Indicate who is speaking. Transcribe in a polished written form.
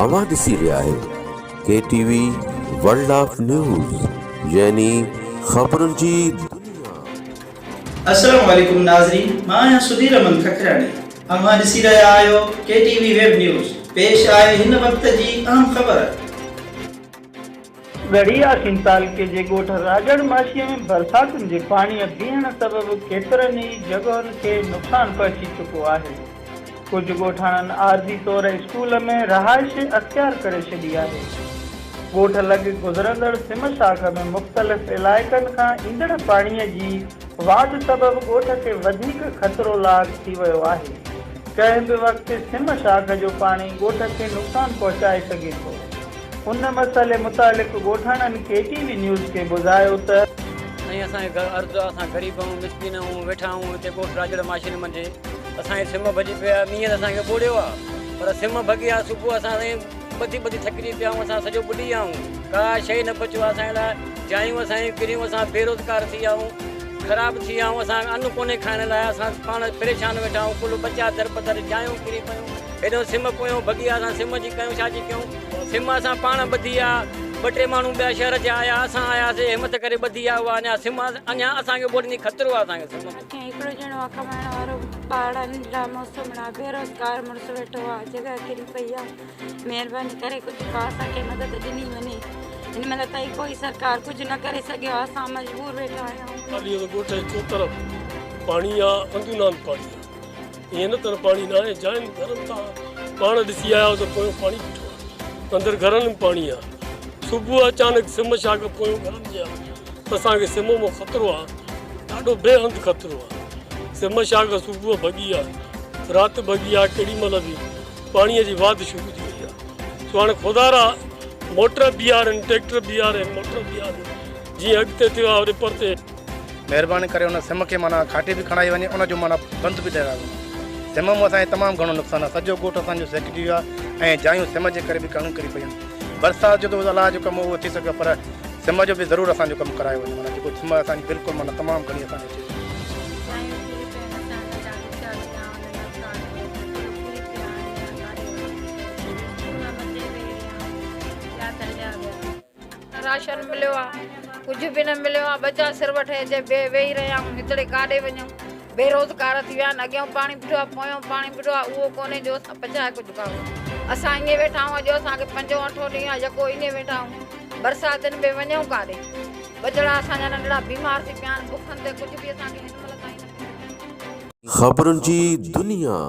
Speaker 1: اوهان ڏسي رهيا آهيو K T V world of news يعني خبرن جي دنيا.
Speaker 2: السلام عليڪم ناظرين مان آهيان سڌير احمد ککراڻي اوهان ڏسي رهيا آهيو ڪي ٽي وي ويب نيوز پيش آهي هن وقت جي اهم خبر. ڳڙهي ياسين تعلقي جي ڳوٺ راڄڙ ماشيء ۾ برساتن جي پاڻيء بيهڻ سبب ڪيترن ئي جڳهن کي نقصان پهچي چڪو آهي. ڪجهه ڳوٺاڻن عارضي طور اسڪول ۾ رهائش اختيار ڪري ڇڏي آهي. ڳوٺ لڳ گذرندڙ سم شاخ ۾ مختلف علائقن کان ايندڙ پاڻي جي واڌ سبب ڳوٺ کي وڌيڪ خطرو لاحق ٿي ويو آهي. ڪنهن به وقت سم شاخ جو پاڻي ڳوٺ کي نقصان پهچائي سگهي ٿو. ان مسئلي متعلق ڳوٺاڻن ڪي ٽي وي نيوز کي ٻڌايو ته.
Speaker 3: سائين اسان کي عرض آ اسان غريب آهيون مسڪين آهيون ويٺا آهيون هتي ڳوٺ راڄڙ ماشين منجهه اسان جي سم ڀڄي پئي آ مينهن ته اسان کي ٻوڙيو آ پر سم ڀڳي آ صبح اسان سائين ٻڌي ٻڌي ٿڪجي پيا آهيون اسان سڄو ٻڏي ويا آهيون ڪا شيء نه بچيو آ اسان جي لاء جايون اسان جون ڪريون اسان بيروزگار ٿي ويا آهيون خراب ٿي ويا آهيون اسان ان ڪونهي کائڻ لاء اسان پاڻ پريشان ويٺا آهيون ڪل ٻچا دربدر جايون ڪري پيون هيڏو سم پويون ڀڳي آ اسان سم جي ڪيون ڇا جي ڪيون سم اسان پاڻ ٻڌي آ ٻه ٽي ماڻهو ٻيا شهر جا آيا اسان آياسي همت ڪري ٻڌي آ اها اڃا سم اڃا اسان کي ٻوڏ جي خطرو آ اسان کي سم ۾.
Speaker 4: اکين هڪڙو ڄڻو آ ڪمائڻ وارو ٻارڙا ننڍڙا موسمڙا بيروزگار مڙس ويٺو آ جڳهه ڪري پئي آ مهرباني ڪري ڪجهه ڪا اسان کي مدد ڏني وڃي هن مهل تائين ڪوئي سرڪار ڪجهه نه ڪري سگهيو آ اسان مجبور ويٺا آهيون.
Speaker 5: ڳالهه اها ته ڳوٺ جي چوطرف پاڻي آ اندونان پاڻي آ. ائين نه ته پاڻي ناهي جاين گهرن تان پاڻ ڏسي آيا آهيو ته پويون پاڻي بيٺو آهي اندر گهرن ۾ پاڻي آهي صبح اچانڪ سم شاخ پويون گهرن جي آهي اسان کي سم مان خطرو آهي ڏاڍو بي حد خطرو آهي سم شاخ صبح ڀڳي آهي رات ڀڳي آهي ڪيڏي مهل به پاڻي جي واڌ شروع ٿي وئي آهي سو هاڻي خدا را موٽر بيهارين ٽريڪٽر بيهارين موٽر بيهارين جيئن اڳتي ٿيو آهي اوڏي پرتي
Speaker 6: مهرباني ڪري ان سم کي معنيٰ کاٽي به کڻائي وڃي ان جو معنيٰ بند به ڏياريو وڃي سم مون اسان کي تمام گهڻو نقصان آهي سڄو ڳوٺ اسان جو سيڪجي ويو آهي ۽ جايون سم جي ڪري به گهڻيون ڪري پيون آهن برسات جو ته الله جو ڪم اهو ٿي سگهيو پر سم جو به ضرور اسان جو ڪم ڪرايو وڃي معنيٰ جيڪو سم اسان جي بلڪل معنيٰ تمام گهڻي اسان کي اچي ٿي.
Speaker 4: جايون ڪري پيون اسان جا ڏاڍا ڏکيا ٿيا ان نقصان ٿيو ڪل ڪري پيا آهن يا ڪاڏي وڃون اسڪول مٿي ويهي رهيا آهيون يا ته هليا ويا.
Speaker 7: نه راشن مليو آ ڪجهه به نه مليو آ ٻچا سر وٺي اچي بي ويهي رهيا آهيون هتڙي ڪاڏي وڃون بيروزگار ٿي ويا آهن اڳيون پاڻي بيٺو آ پويون پاڻي بيٺو آ اهو ڪونهي جو اسان پچائي ڪجهه کائون اسان ائين ويٺا آهيون اڄ اسان کي پنجون اٺون ڏينهن آ يڪو ائين ويٺا آهيون برساتن ۾ وڃون ڪاڏي ٻچڙا اسان جا ننڍڙا بيمار ٿي پيا آهن بکن تي ڪجهه به اسان کي هن مهل تائين نه
Speaker 1: خبرن جي دنيا.